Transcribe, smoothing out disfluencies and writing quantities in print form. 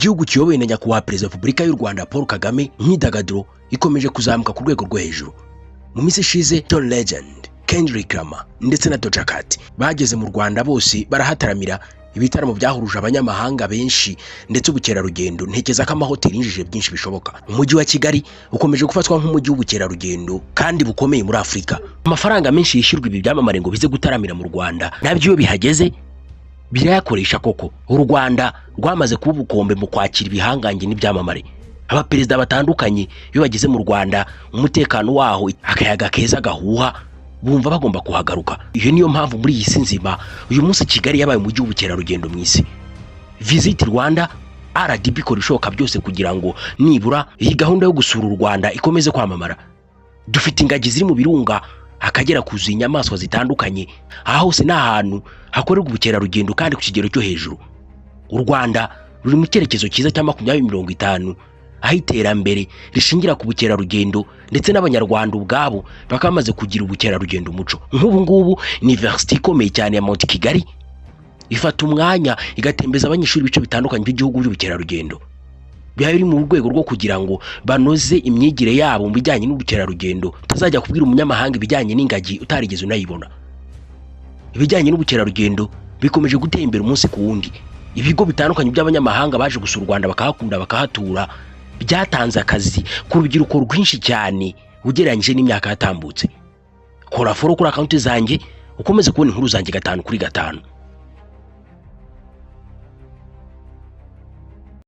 Igihugu kiyobowe na Nyakubahwa Perezida wa Repubulika y'u Rwanda Paul Kagame, imyidagaduro ikomeje kuzamuka ku rwego rwo hejuru. Mu minsi ishize, John Legend, Kendrick Lamar ndetse na Doja Cat bageze mu Rwanda, bose barahataramira. Ibitaramo byahuruje abanyamahanga benshi ndetse ubukerarugendo. Ntekereza ko amahoteli yinjije byinshi bishoboka. Umujyi wa Kigali ukomeje gufatwa nk'umujyi w'ubukerarugendo kandi bukomeye muri Afurika. Amafaranga menshi yishyurwa ibi byamamare ngo bize gutaramira mu Rwanda, nabyo iyo bihageze birayakoresha koko. U Rwanda rwamaze kuba ubukombe mu kwakira ibihangange n'ibyamamare. Abaperezida batandukanye iyo bageze mu Rwanda, umutekano waho, akayaga keza gahuha, bumva bagomba kuhagaruka. Iyo niyo mpamvu muri iyi si nzima uyu munsi Kigali yabaye umujyi w'ubukerarugendo mu isi. Visit Rwanda, RDB ikora ibishoboka byose kugira ngo nibura iyi gahunda yo gusura u Rwanda ikomeze kwamamara. Dufite ingagi ziri mu birunga, Akagera kuzuye inyamaswa zitandukanye. Aha hose ni ahantu hakorerwa ubukerarugendo kandi ku kigero cyo hejuru. U Rwanda ruri mu cyerekezo cyiza cya 2050, aho iterambere rishingira ku bukerarugendo, ndetse n'Abanyarwanda ubwabo bakaba bamaze kugira ubukerarugendo umuco. Nk'ubu ngubu university ikomeye cyane ya Mount Kigali ifata umwanya igatembeza abanyeshuri ibice bitandukanye by'igihugu by'ubukerarugendo. Biba biri mu rwego rwo kugira ngo banoze imyigire yabo mu bijyanye n'ubukerarugendo. Utazajya kubwira umunyamahanga ibijyanye n'ingagi utarigeze unayibona. Ibijyanye n'ubukerarugendo bikomeje gutera imbere umunsi ku wundi. Ibigo bitandukanye by'abanyamahanga baje gusura u Rwanda bakahakunda, bakahatura, byatanze akazi ku rubyiruko rwinshi cyane ugereranyije n'imyaka yatambutse. Kora follow kuri account zanjye, ukomeze kubona inkuru zanjye gatanu kuri gatanu.